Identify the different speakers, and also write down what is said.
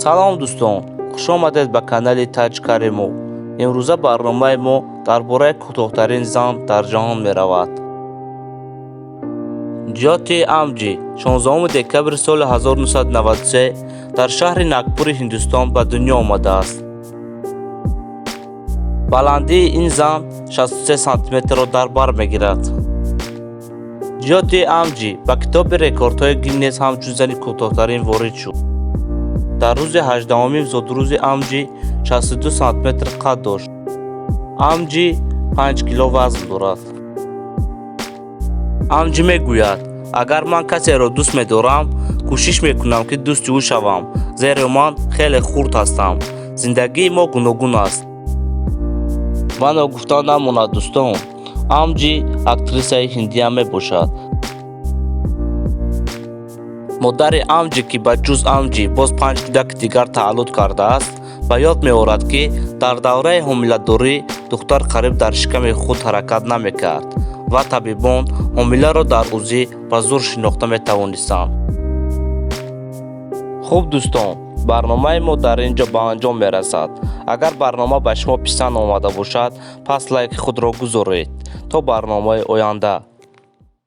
Speaker 1: Салом, дӯстон, хушомадед ба канали Таҷ Каримов. Имрӯза барномаи мо дар бораи кӯтоҳтарин зан дар ҷаҳон меравад. Ҷёти Амҷи 16 декабри соли 1993 дар шаҳри Нагпури Ҳиндустон ба дунё омадааст. Баландии ин зан 63 сантиметрро дар бар мегирад. Ҷёти Амҷи ба китоби рекордҳои Гиннес ҳамчун зани кӯтоҳтарин ворид шуд. Дар рӯзи 18-уми зодрӯзи Амҷи 62 сантиметр қад дошт. Амҷи 5 кило вазн дорад. Амҷи мегӯяд: «Агар ман касеро дӯст медорам, кӯшиш мекунам, ки дӯсти ӯ шавам, зеро ман хеле хурд ҳастам. Зиндагии мо гуногун аст». Ва ногуфта намонад, дӯстон, Амҷи актрисаи ҳиндиам мебошад. Модари Амҷи, ки ба ҷуз Амҷи боз панҷ кӯдаки дигар таваллуд кардааст, ба ёд меорад, ки дар давраи ҳомиладорӣ духтар қариб дар шиками худ ҳаракат намекард ва табибон ҳомиларо дар УЗИ ба зӯр шинохта метавонистанд. Хуб, дӯстон, барномаи мо дар ин ҷо ба анҷом мерасад. Агар барнома ба шумо писанд омада бошад, пас лайки худро гузоред. То барномаи оянда.